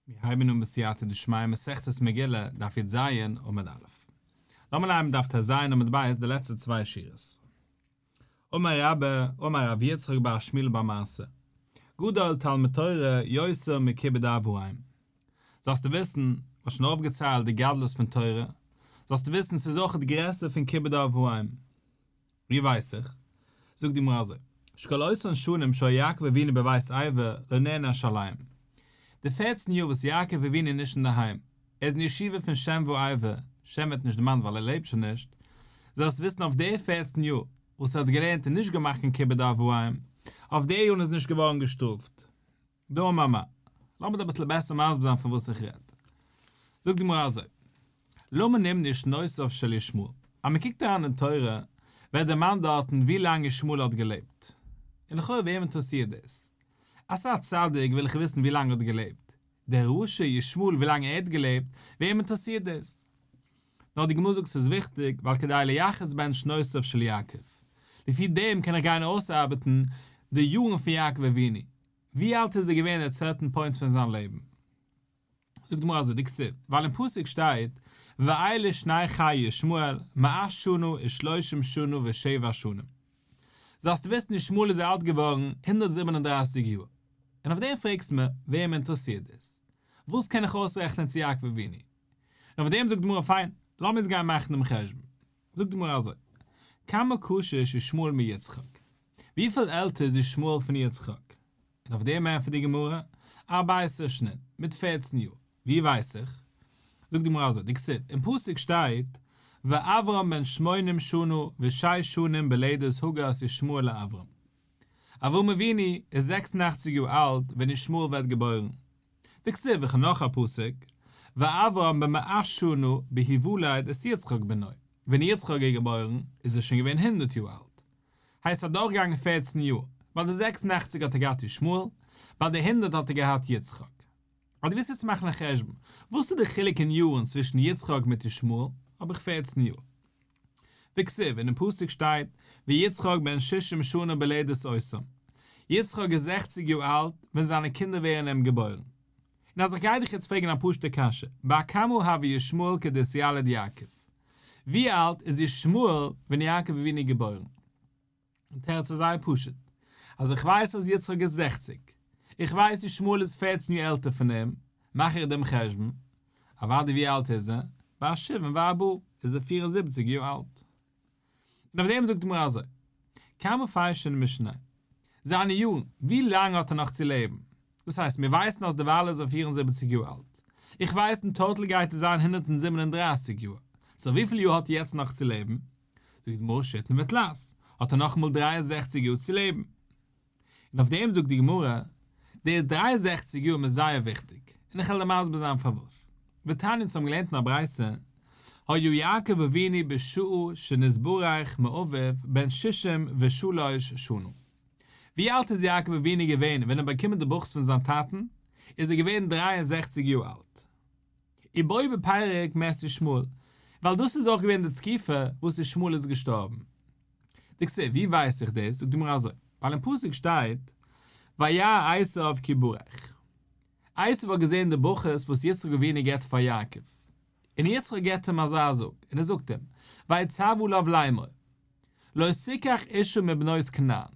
מיר הייבן אן בסייעתא דשמיא מסכת מגילה, דף י"ז, עמוד א'. לאמיר הייבן דף ט"ז עמוד ב' די לעצטע צוויי שורות. אמר רבה, אמר רב יצחק בר שמואל בר מרתא, גדול תלמוד תורה יותר מכיבוד אב ואם. זאלסטו וויסן, מ'האט שוין אויפגעציילט די גדלות פון תורה, זאלסטו וויסן ס'איז אויכעט גרעסער פון כיבוד אב ואם. ווי ווייס איך? זאגט די גמרא אזוי, שכל אותן שנים שהיה יעקב אבינו בבית עבר לא נענש עליהם. די פערצן יאר וואס יעקב אבינו איז נישט אינדערהיים, ער איז אין ישיבה פון שם ועבר, שם ווערט נישט דערמאנט ווייל ער לעבט שוין נישט, זאלסט וויסן אויף די פערצן יאר וואס ער האט געלערנט און נישט געמאכט קיין כיבוד אב ואם, אויף די יארן איז נישט געווארן געשטראפט. דאמר מר. לאמיר דא אביסל בעסער מסביר זיין פון וואס איך רעד. זאגט די גמרא אזוי, למה נמנו שנותיו של ישמעאל? אז מען קוקט אריין אין תורה, ווערט דערמאנט דארטן ווי לאנג ישמעאל האט געלעבט. און לכאורה וועם אינטערעסירט דאס? אז ס'איז א צדיק וויל איך וויסן ווי לאנג ער האט געלעבט. דער רשע ישמעאל ווי לאנג ער האט געלעבט, וועם אינטערעסירט דאס? נאר די גמרא זאגט ס'איז וויכטיג ווייל כדי לייחס בהן שנותיו של יעקב. לפי דעם קען איך גיין אויסארבעטן די יארן פון יעקב אבינו. ווי אלט איז ער געווען at certain point פון זיין לעבן? זאגט די גמרא אזוי, דכתיב, ווייל אין פסוק שטייט, ואלה שני חיי ישמעאל, מאת שנה ושלושים שנה ושבע שנים. זאלסטו וויסן ישמעאל איז אלט געווארן 137 יאר. און אויף דעם פרעגסטו מיר, וועם אינטערעסירט דאס? וואס קען איך אויסרעכענען צו יעקב אבינו? און אויף דעם זאגט די גמרא, פיין, לאמיר עס גיין מאכן דעם חשבון. זאגט די גמרא אזוי, כמה קשיש ישמעאל מיצחק? וויפיל עלטער איז ישמעאל פון יצחק? און אויף דעם ענטפערט די גמרא, ארבע עשר שנין, מיט פערצן יאר. ווי ווייס איך? זאגט די גמרא אזוי, דכתיב, אין פסוק שטייט, ואברם בן שמונים שנה ושש שנים בלדת הגר את ישמעאל לאברם. אברהם אבינו איז 86 יאר אלט ווען ישמעאל ווערט געבוירן. דכתיב איך נאך א פסוק, ואברם בן מאה שנה בהולד את יצחק בנו, ווען יצחק איז געבוירן איז ער שוין געווען 100 יאר אלט. הייסט ס'איז אדורכגעגאנגען 14 יאר, ביי די 86 האט ער געהאט ישמעאל, ביי די 100 האט ער געהאט יצחק. אז דו ווילסט יעצט מאכן א חשבון, וואס איז די חילוק אין יארן צווישן יצחק מיט ישמעאל, האב איך 14 יאר. וכתיב, אינעם פסוק שטייט, ויצחק בן שישים שנה בלדת אותם. יצחק איז 60 יאר אלט ווען זיינע קינדער ווערן אים געבוירן. און אז איך גיי דיך יעצט פרעגן א פשוט'ע קשיא, בר כמה הוה ישמעאל כדאתיליד יעקב? ווי אלט איז ישמעאל ווען יעקב אבינו איז געבוירן? די תירוץ איז זייער פשוט, אז איך ווייס אז יצחק איז 60, איך ווייס ישמעאל איז 14 יאר עלטער פון אים, מאך איך דעם חשבון, אוודאי ווי אלט איז ער? בר שבעים וארבעה איז ער 74 יאר אלט. און אויף דעם זאגט די גמרא אזוי, כמה פיישין משניה, זיינע יארן, ווי לאנג האט ער נאך צו לעבן? דאס הייסט, מיר ווייסן אז דערווייל איז ער 74 יאר אלט. איך ווייס אין total גייט ער זיין 137 יאר. so וויפיל יאר האט ער יעצט נאך צו לעבן? זאגט די גמרא שיתין ותלת, האט ער נאכאמאל 63 יאר צו לעבן. און אויף דעם זאגט די גמרא, די 63 יאר איז זייער וויכטיג, און איך וועל דיר מסביר זיין פארוואס. ותניא אונז האבן געלערנט אין א ברייתא, היה יעקב אבינו בשעה שנתברך מאביו בן שישים ושלוש שנה. ווי אלט איז יעקב אבינו געווען ווען ער האט באקומען די ברכות פון זיין טאטן? איז ער געווען 63 יאר אלט. ובו בפרק מת ישמעאל, ווייל דאס איז אויך געווען די תקופה וואס ישמעאל איז געשטארבן. דכתיב, ווי ווייס איך דאס? זאגט די גמרא אזוי, ווייל אין פסוק שטייט, וירא עשו כי ברך. עשו האט געזען די ברכות וואס יצחק אבינו געבט פאר יעקב. און יצחק געבט אים אזא זאג, און ער זאגט אים, ויצו עליו לאמור, לא תקח אשה מבנות כנען.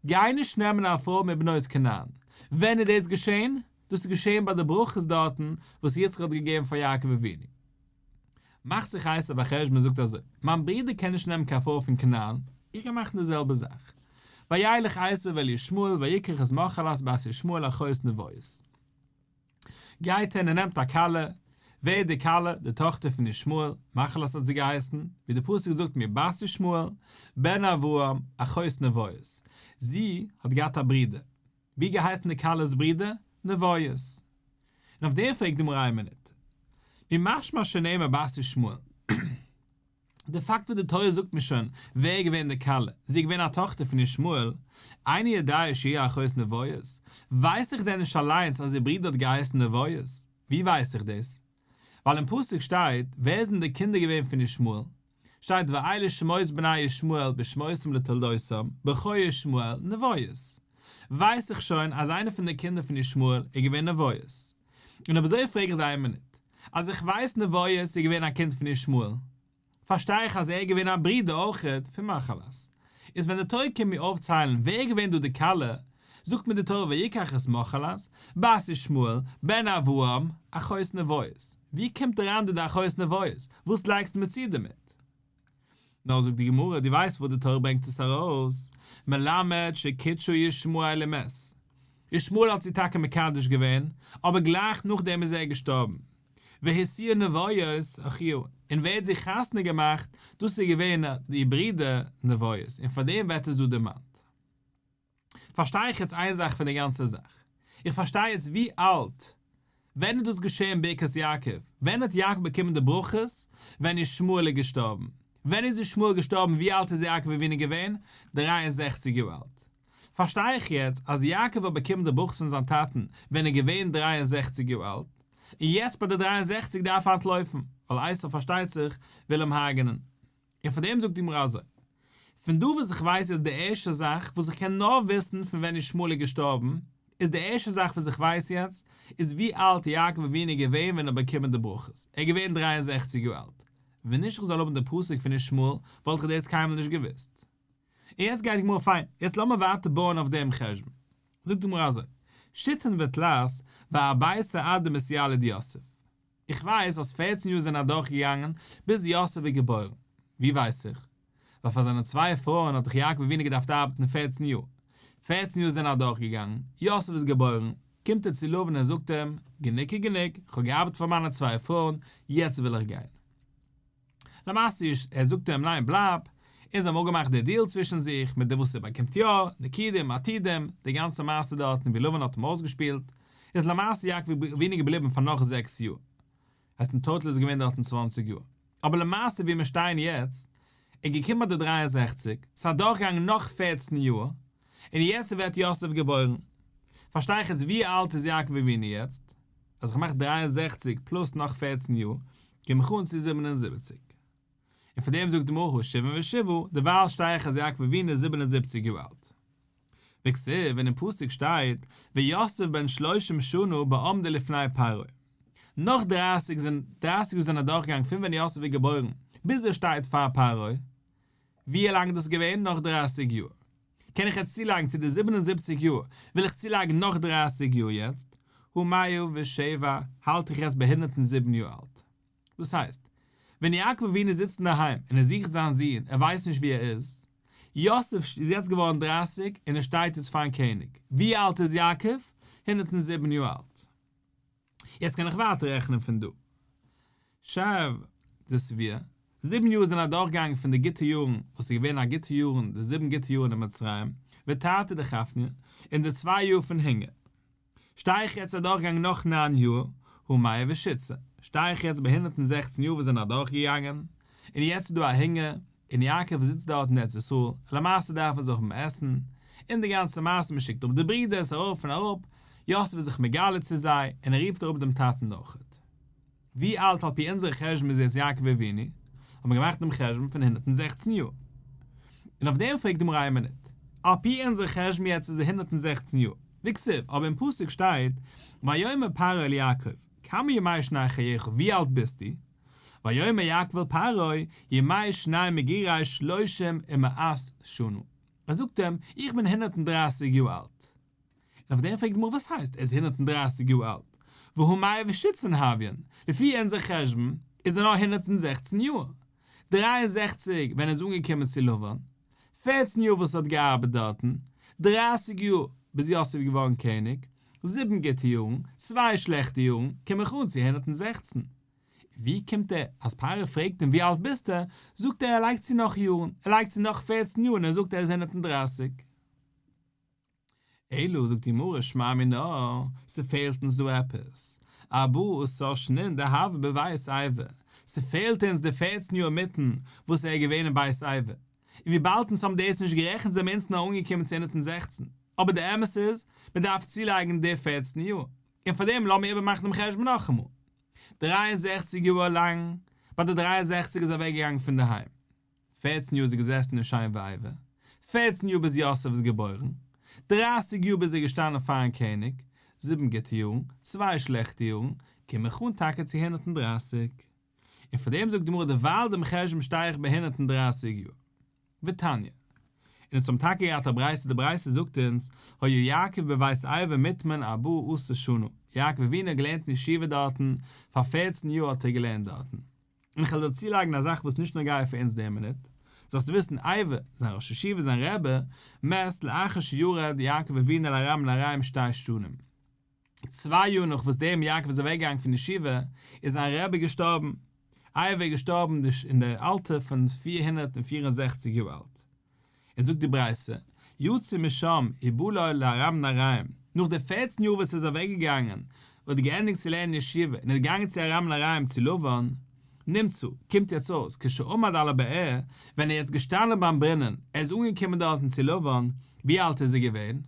גיי נישט נעמען א פרוי מבנות כנען. ווען איז דאס געשען? דאס איז געשען ביי די ברכות דארטן וואס יצחק האט געגעבן פאר יעקב אבינו. מאכט זיך עשו א חשבון און זאגט אזוי, מיין ברודער קען נישט נעמען קיין פרוי פון כנען, איך גיי מאכן די זעלבע זאך. וילך עשו אל ישמעאל ויקח את מחלת בת ישמעאל אחות נביות. גייט ער און ער נעמט א כלה, ווער איז די כלה? די טאכטער פון ישמעאל, מחלת האט זי געהייסן, ווי די פסוק זאגט מיר בת ישמעאל, בן אברהם, אחות נביות. זי האט געהאט א ברודער. ווי געהייסן די כלה'ס ברודער? נביות. און אויף דעם פרעגט די גמרא איין מינוט. ממשמע שנאמר בת ישמעאל. די פאקט וואס די תורה זאגט מיר שוין ווער איז געווען די כלה, זי איז געווען א טאכטער פון ישמעאל, איני יודע שהיא אחות נביות, ווייס איך דען נישט אליינס אז איר ברודער האט געהייסן נביות? ווי ווייס איך דאס? ווייל אין פסוק שטייט, ווער זענען די קינדער געווען פון ישמעאל? שטייט ואלה שמות בני ישמעאל בשמותם לתולדותם, בכור ישמעאל, נביות. ווייס איך שוין אז איינער פון די קינדער פון ישמעאל איז געווען נביות. און אויב אזוי פרעג איך דיר איין מינוט, אז איך ווייס נביות איז געווען א קינד פון ישמעאל, פארשטיי איך אז ער איז געווען א ברודער אויכעט פון מחלת. איז ווען די תורה קומט מיר אויפציילן ווער איז געווען דא די כלה, זאגט מיר די תורה ויקח את מחלת, בת ישמעאל, בן אברהם, אחות נביות. ווי קומט אריין דא די אחות נביות? וואס לייגסטו מיר צו דערמיט? נאר זאגט די גמרא, דו ווייסט וואס די תורה ברענגט עס ארויס? מלמד שקידשה ישמעאל ומת. ישמעאל האט זי טאקע מקדש געווען, אבער גלייך נאכדעם איז ער געשטארבן. והשיאה נביות אחיה, און ווער האט זי חתונה געמאכט, דאס איז געווען די ברודער נביות, און פאר דעם ווערט עס דא דערמאנט. פארשטיי איך יעצט איין זאך פון די גאנצע זאך, איך פארשטיי יעצט ווי אלט, ווען איז דאס געשען ברכת יעקב, ווען האט יעקב באקומען די ברכות, ווען ישמעאל איז געשטארבן, ווען איז ישמעאל געשטארבן ווי אלט איז יעקב אבינו געווען, 63 יאר אלט. פארשטיי איך יעצט אז יעקב האט באקומען די ברכות פון זיין טאטן ווען ער איז געווען 63 יאר אלט, און יעצט ביי די 63 דארף ער אנטלויפן, ווייל עשו פארשטייט זיך וויל אים הרג'נען. און פאר דעם זאגט די גמרא אזוי, פון דא וואס איך ווייס איז די ערשטע זאך וואס איך קען נאר וויסן פון ווען ישמעאל איז געשטארבן, איז די ערשטע זאך וואס איך ווייס יעצט, איז ווי אלט יעקב אבינו איז געווען ווען ער האט באקומען די ברכות, ער איז געווען 63 יאר אלט, ווען נישט איך זאל האבן די פסוק פון ישמעאל וואלט איך דאס קיינמאל נישט געוואוסט. און יעצט גייט די גמרא פיין, יעצט לאמיר ווייטער בויען אויף דעם חשבון. זאגט די גמרא אזוי, שיתין ותלת וארביסר עד דמתיליד יוסף. איך ווייס אז פערצן יאר זענען אדורך געגאנגען ביז יוסף איז געבוירן. ווי ווייס איך? ווייל פאר זיינע צוויי פרויען האט דאך יעקב אבינו געדארפט ארבעטן פערצן יאר. פערצן יאר זענען אדורך געגאנגען, יוסף איז געבוירן, קומט ער צו לבן און זאגט אים, גענוג איז גענוג, איך האב געארבעט פאר מיינע צוויי פרויען, יעצט וויל איך גיין. למעשה ער זאגט אים ניין בלייב, און זיי האבן אפגעמאכט די דיעל צווישן זיך מיט די וואס ער באקומט יא, נקודים עתודים, די גאנצע מעשה דארטן ווי לבן האט אים אויסגעשפילט, איז למעשה יעקב אבינו געבליבן פאר נאך זעקס יאר, הייסט אין טאטאל איז ער געווען דארטן צוואנציג יאר, אבער למעשה ווי מיר שטייען יעצט, איז געקומען ביי די 63, ס'איז אדורכגעגאנגען נאך פערצן יאר, און יעצט ווערט יוסף געבוירן, פארשטיי איך יעצט ווי אלט איז יעקב אבינו יעצט? אז איך מאך 63 פלאס נאך פערצן יאר, קום איך אן צו 77. און פאר דעם זאגט די גמרא הא 77, דערווייל שטיי איך אז יעקב אבינו איז 77 יאר אלט. וכתיב, און אין פסוק שטייט, ויוסף בן שלושים שנה בעמדו לפני פרעה. נאך 30 זענען 30 יאר זענען אדורכגעגאנגען פון ווען יוסף איז געבוירן ביז ער שטייט פאר פרעה. ווי לאנג איז דאס געווען? נאך 30 יאר. קען איך יעצט צולייגן צו די 77 יאר, וויל איך צולייגן נאך 30 יאר יעצט, הא 107, האלט איך יעצט ביי 107 יאר אלט. דאס הייסט, ווען יעקב אבינו זיצט אינדערהיים און ער זוכט זיין זון, ער ווייסט נישט וואו ער איז, יוסף איז יעצט געווארן 30 און ער שטייט יעצט פארן קעניג. ווי אלט איז יעקב? 107 יאר אלט. יעצט קען איך ווייטער רעכענען פון דא. שב דשביעי, זיבן יאר זענען אדורכגעגאנגען פון די גוטע יארן, וואס איז געווען א גוטע יארן, די זיבן גוטע יארן אין מצרים, ותרתי דחפניא, און די צוויי יאר פון הונגער. שטיי איך יעצט אדורכגעגאנגען נאך ניין יאר, הא 106, שטיי איך יעצט ביי 116 יאר וואס זענען אדורכגעגאנגען, און יעצט איז דא א הונגער, און יעקב זיצט דארט אין ארץ ישראל, למעשה דארף מען זיך האבן עסן, און די גאנצע מעשה מען שיקט אפ די ברידערס ארויף און אראפ, יוסף איז זיך מגלה צו זיי, און ער רופט אראפ דעם טאטן אויכעט. ווי אלט על פי אונזערע חשבון איז יעצט יעקב אבינו? האט מען געמאכט דעם חשבון פון 116 יאר. און אויף דעם פרעגט די גמרא איין מינוט. על פי אונזער חשבון יעצט איז ער 116 יאר. והכתיב, אבער אין פסוק שטייט, ויאמר פרעה אל יעקב, כמה ימי שני חייך, ווי אלט ביסטו? ויאמר יעקב אל פרעה, ימי שני מגורי שלושים ומאת שנה. ער זאגט אים, איך בין 130 יאר אלט. און אויף דעם פרעגט די גמרא וואס הייסט ער איז 130 יאר אלט? והא מאה ושיתסר הויין, לפי אונזער חשבון איז ער נאר 116 יאר. 63 ווען ער איז אנגעקומען צו לבן, 14 יאר וואס ער האט געארבעט דארטן, 30 יאר ביז יוסף איז געווארן קעניג, זיבן גוטע יארן, צוויי שלעכטע יארן, קום איך אן צו 116. ווי קומט ער אז פרעה פרעגט אים ווי אלט ביסטו, זאגט ער ער לייגט צו נאך יארן, ער לייגט צו נאך 14 יאר און ער זאגט ער איז 130. אלא זאגט די גמרא שמע מינה, ס'פעלט אונז דא עפעס. ארבעה עשר שנין דהוה בבית עבר, ס'פעלט אונז די 14 יאר אינמיטן וואס ער איז געווען אין בית עבר. און וויבאלד אונז האבן דאס נישט גערעכנט זעמיר אונז נאר אנגעקומען צו 116. אבער די אמת איז, מ'דארף צולייגן די 14 יאר. און פאר דעם לאמיר איבערמאכן דעם חשבון נאכאמאל. 63 יאר לאנג, ביי די 63 איז ער אוועקגעגאנגען פון דערהיים. 14 יאר איז ער געזעסן אין שם ועבר, 14 יאר ביז יוסף איז געבוירן, 30 יאר ביז ער איז געשטאנען פארן קעניג, זיבן גוטע יארן, צוויי שלעכטע יארן, קום איך אן טאקע צו 130. און פאר דעם זאגט די גמרא דערווייל דעם חשבון שטיי איך ביי 130 יאר. ותניא. און אונז האבן טאקע געהאט א ברייתא, די ברייתא זאגט אונז, היה יעקב בבית עבר מוטמן ארבעה עשר שנה, יעקב אבינו האט געלערנט אין ישיבה דארטן, פאר פערצן יאר האט ער געלערנט דארטן. און איך וועל דא צולייגן א זאך וואס איז נישט נוגע פאר אונז די מינוט, זאלסטו וויסן עבר, זיין ראש ישיבה זיין רבי, מת לאחר שירד יעקב אבינו לארם נהריים שתי שנים. צוויי יאר נאך וואס דעם יעקב איז אוועק געגאנגען פון ישיבה, איז זיין רבי געשטארבן. עבר איז געשטארבן אין די אלטער פון 464 יאר אלט. און זאגט די ברייתא, יצא משם ובא לו לארם נהריים, נאך די פערצן יאר וואס ער איז אוועק געגאנגען, און האט געענדיגט צו לערנען ישיבה, און איז געגאנגען צו ארם נהריים צו לבן, נמצא, קומט יעצט אויס, כשעמד על הבאר, ווען ער איז יעצט געשטאנען ביים ברונען, ער איז אנגעקומען דארטן צו לבן, ווי אלט איז ער געווען?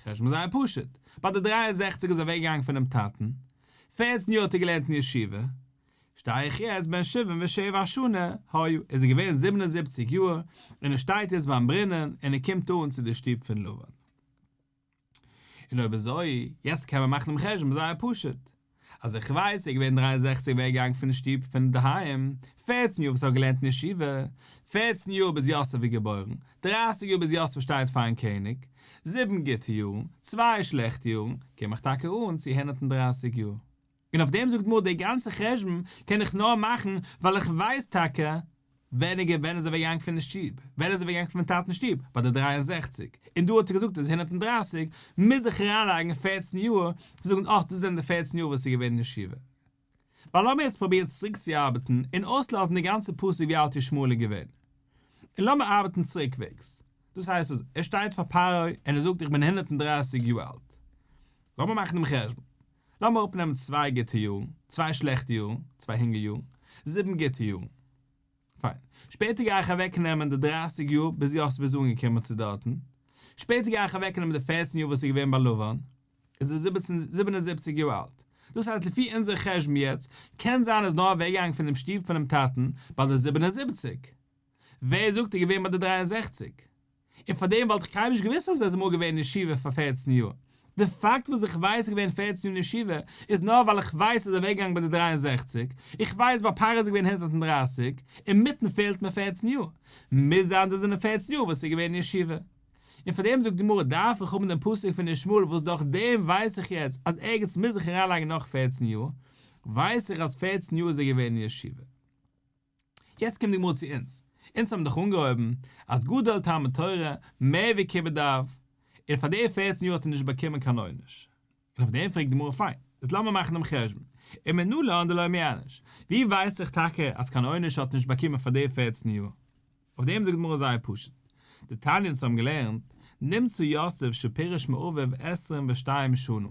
חשבון זייער פשוט, ביי די 63 איז ער אוועק געגאנגען פונעם טאטן, פערצן יאר האט ער געלערנט אין ישיבה, שטיי איך יעצט בן שבעים ושבע שנה היה, איז ער געווען 77 יאר, און ער שטייט יעצט ביים ברונען, און ער קומט אן צו די שטוב פון לבן. און אויב אזוי, יעצט קען מען מאכן דעם חשבון זייער פשוט. אז איך ווייס ער איז געווען 63 אוועק געגאנגען פון שטוב פון דערהיים, פערצן יאר וואס ער האט געלערנט אין ישיבה, פערצן יאר ביז יוסף איז געבוירן, דרייסיג יאר ביז יוסף שטייט פארן קעניג, זיבן גוטע יארן, צוויי שלעכטע יארן, קום איך טאקע אן צו 130 יאר. און אויף דעם זאגט גמרא די גאנצע חשבון קען איך נאר מאכן ווייל איך ווייס טאקע ווען איז ווען איז ער אוועקגעגאנגען פון די שטוב, ווען איז ער אוועקגעגאנגען פון טאטנ'ס שטוב, ביי די 63, און דא האט ער געזאגט איז 130, מוז איך אריינלייגן 14 יאר צו זאגן אה דאס זענען די 14 יאר וואס איז געווען אין ישיבה. ווייל לאמיר יעצט פרובירן צוריק צו ארבעטן און אויסלאזן די גאנצע פסוק ווי אלט ישמעאל איז געווען. און לאמיר ארבעטן צוריקוועגס. דאס הייסט אז ער שטייט פאר פרעה און ער זאגט איך בין 130 יאר אלט. לאמיר מאכן דעם חשבון. לאמיר אפנעמען צוויי גוטע יארן, צוויי שלעכטע יארן, צוויי הונגער יארן, זיבן גוטע יארן. פיין. שפעטער גיי איך אוועקנעמען די 30 יאר ביז יוסף איז אנגעקומען צו דארטן. שפעטער גיי איך אוועקנעמען די 14 יאר וואס איז געווען ביי לבן. איז ער 77 יאר אלט. דאס הייסט לפי אונזער חשבון יעצט, קען זיין ער איז נאר אוועקגעגאנגען פון דעם שטוב פונעם טאטן ביי די 77. ווער זאגט ער איז געווען ביי די 63? און פאר דעם וואלט איך קיינמאל נישט געוואוסט אז ער איז אמאל געווען אין ישיבה פאר 14 יאר. די פאקט וואס איך ווייס ער איז געווען 14 יאר אין ישיבה איז נאר ווייל איך ווייס אז ער איז אוועקגעגאנגען ביי די 63, איך ווייס ביי פרעה איז ער געווען 130, אינמיטן פעלט מיר 14 יאר. מוז זיין דאס זענען 14 יאר וואס ער איז געווען אין ישיבה. און פאר דעם זאגט די גמרא דארף איך האבן דעם פסוק פון ישמעאל וואס דורך דעם ווייס איך יעצט אז ערגעץ מוז איך אריינלייגן נאך 14 יאר, ווייס איך אז 14 יאר איז ער געווען אין ישיבה. יעצט קומט די גמרא צו אונז. אונז האבן דאך אנגעהויבן אז גדול תלמוד תורה מער ווי כיבוד אב, און פאר די 14 יאר האט ער נישט באקומען קיין עונש. און אויף דעם פרעגט די גמרא פיין, איז לאמיר מאכן דעם חשבון, ומנלן דלא מיענש, ווי ווייס איך טאקע אז קיין עונש האט נישט באקומען פאר די 14 יאר? אויף דעם זאגט די גמרא זייער פשוט, דתניא אונז האבן געלערנט, נמצא יוסף שפירש מאביו 22 שנה,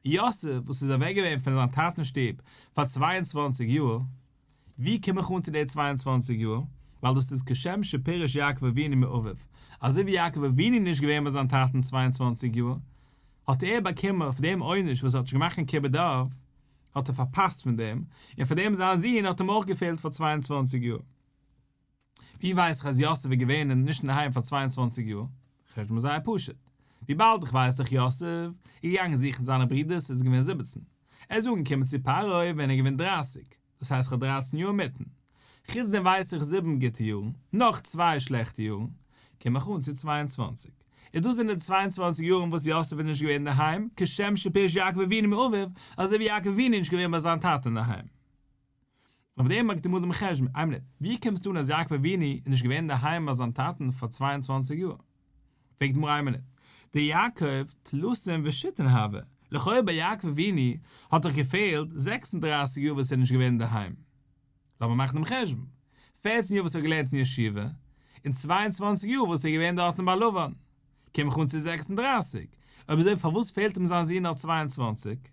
יוסף וואס איז אוועק געווען פון זיין טאטנ'ס שטוב פאר 22 יאר, ווי קום איך אן צו די 22 יאר? ווייל דאס איז כשם שפירש יעקב אבינו מאביו, אזוי ווי יעקב אבינו איז נישט געווען ביי זיין טאטן 22 יאר, האט ער באקומען אויף דעם עונש וואס ער האט נישט געמאכט קיין כיבוד אב, האט ער פארפאסט פון דעם, און פאר דעם זיין זון האט אים אויך געפעלט פאר 22 יאר. ווי ווייס איך אז יוסף איז געווען אין נישט אינדערהיים פאר 22 יאר? חשבון איז זייער פשוט. וויבאלד איך ווייס דאך יוסף איז געגאנגען זוכן זיינע ברידערס איז געווען 17. ער איז אנגעקומען צו פרעה ווען ער איז געווען 30. דאס הייסט איך האב 13 יאר אינמיטן. חוץ דעם ווייס איך זיבן גוטע יארן, נאך צוויי שלעכטע יארן, קום איך אן צו 22. און דאס זענען די 22 יארן וואס יוסף איז נישט געווען אינדערהיים, כשם שפירש יעקב אבינו מאביו, אזוי ווי יעקב אבינו איז נישט געווען ביי זיין טאטע אינדערהיים. און אויף דעם מאכט די גמרא דעם חשבון, איין מינוט, ווי קומסטו אן אז יעקב אבינו איז נישט געווען אינדערהיים ביי זיין טאטן פאר 22 יאר? פרעגט די גמרא איין מינוט, דיעקב תלתין ושיתין הוה, לכאורה ביי יעקב אבינו האט דאך געפעלט 36 יאר וואס ער איז נישט געווען אינדערהיים. לאמיר מאכן דעם חשבון, 14 יאר וואס ער האט געלערנט אין ישיבה, און 22 יאר וואס ער איז געווען דארטן ביי לבן, קום איך אן צו 36, אויב אזוי פארוואס פעלט אים זיין זון נאר 22? זאגט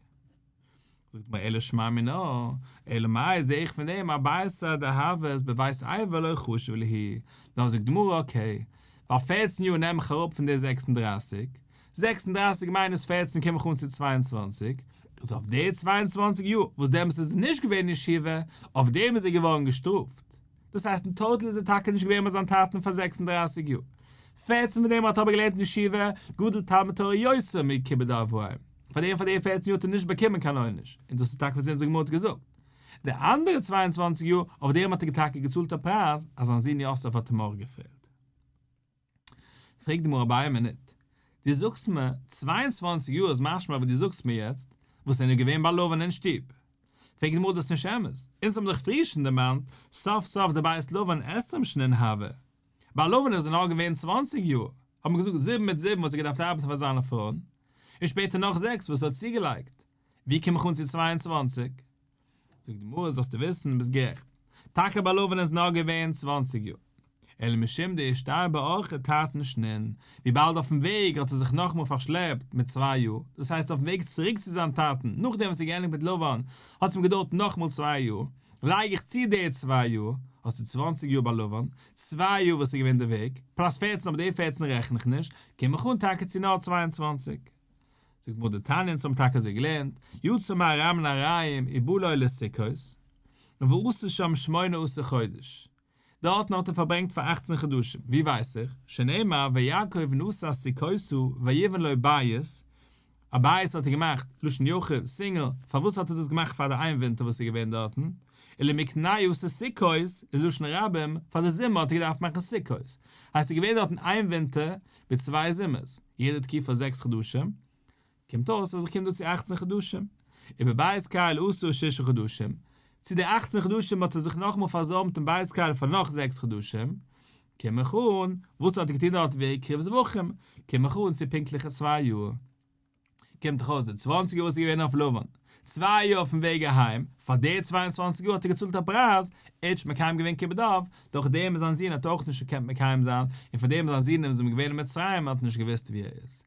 די גמרא אלא שמע מינה, אלא מאי זעה איך פון דעם ארבעסר דהוות בבית עבר לא חשיב להו, נאר זאגט די גמרא okay, ווייל 14 יאר נעם איך אראפ פון די 36, 36 minus 14 קום איך אן צו 22, איז אויף די 22 יאר וואס דעמאלטס איז ער נישט געווען אין ישיבה, אויף דעם איז ער געווארן געשטראפט. דאס הייסט אין total איז ער טאקע נישט געווען ביי זיין טאטן פאר 36 יאר. 14 פון דעם האט ער אבער געלערנט אין ישיבה, גדול תלמוד תורה יותר מכיבוד אב ואם. פאר דעם פאר די פערצן יאר האט ער נישט באקומען קיין עונש, און דאס איז טאקע וואס אונזער גמרא האט געזאגט. די אנדערע 22 יאר, אויף דעם האט ער טאקע געצאלט א פרייז, אז זיין זון יוסף האט אים אויך געפעלט. פרעגט די גמרא אבער איין מינוט, דו זאגסט מיר 22 יאר איז משמע וואס דו זאגסט מיר יעצט, וואס ער איז געווען ביי לבן אין שטוב. פרעגט די גמרא דאס איז נישט אמת, אונז האבן דאך פריער שוין דערמאנט, סוף סוף דבית לבן עשרים שנין הוה. ביי לבן איז ער נאר געווען 20 יאר, האט מען געזאגט זיבן מיט זיבן וואס ער געדארפט ארבעטן פאר זיינע פרויען, און שפעטער נאך זעקס וואס ער האט צוגעלייגט. ווי קום איך אן צו 22? זאגט די גמרא זאלסטו וויסן ביסט גערעכט, טאקע ביי לבן איז נאר געווען 20 יאר, אלא משום דאישתהי באורחא תרתין שנין, וויבאלד אויפן וועג האט ער זיך נאכאמאל פארשלעפט מיט צוויי יאר, דאס הייסט אויפן וועג צוריק צו זיין טאטן נאכדעם וואס ער געענדיגט מיט לבן האט עס אים געדויערט נאכאמאל צוויי יאר, לייג איך צו די צוויי יאר, האסטו 20 יאר ביי לבן, צוויי יאר וואס איז געווען די וועג, plus 14 אבער די 14 רעכן איך נישט, קום איך אן טאקע צו נאר 22. זאגט די גמרא דתניא אונז האבן טאקע אזוי געלערנט, יצא מארם נהריים ובא לו לסוכות, ועשה שם שמונה עשר חודש. דארטן האט ער פארברענגט פאר 18 חדשים, ווי ווייס איך? שנאמר ויעקב נסע סוכותה ויבן לו בית, א בית האט ער געמאכט, לשון יחיד, single, פארוואס האט ער דאס געמאכט פאר די איין ווינטער וואס איז געווען דארטן? ולמקנהו עשה סוכות איז לשון רבים, פאר די זומער האט ער געדארפט מאכן סוכות. הייסט ער איז געווען דארטן איין ווינטער מיט צוויי זומערס, יעדע תקופה זעקס חדשים, קומט אויס אז איך קום דא צו 18 חדשים. ובבית קל עשה ששה חדשים. צו די 18 חדשים האט ער זיך נאכאמאל פארזוימט אין בית קל פאר נאך זעקס חדשים. קום איך אן, וואס האט ער געטון דארט והקריב זבחים? קום איך אן צו פונקטליכע צוויי יאר. קומט דאך אויס די 20 יאר וואס איז געווען אויף לבן, צוויי יאר אויפן וועג אהיים, פאר די 22 יאר האט ער געצאלט א פרייז, ער האט נישט מקיים געווען כיבוד אב, דורך דעם איז זיין זון האט אויך נישט געקענט מקיים זיין, און פאר דעם זיין זון איז געווען אין מצרים האט נישט געוואוסט ווי ער איז.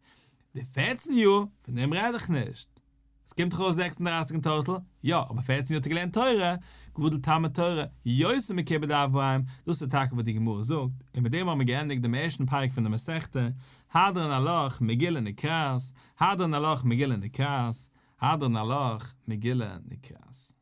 די 14 יאר, פון דעם רעד איך נישט. עס קומט דאך אויס 36 אין total, יא, אבער 14 יאר האט ער געלערנט תורה, גדול תלמוד תורה, יותר מכיבוד אב ואם, דאס איז טאקע וואס די גמרא זאגט, און מיט דעם האבן מיר געענדיגט דעם ערשטן פרק פון די מסכתא, הדרן עלך מגילה נקראת, הדרן עלך מגילה נקראת, הדרן עלך מגילה נקראת.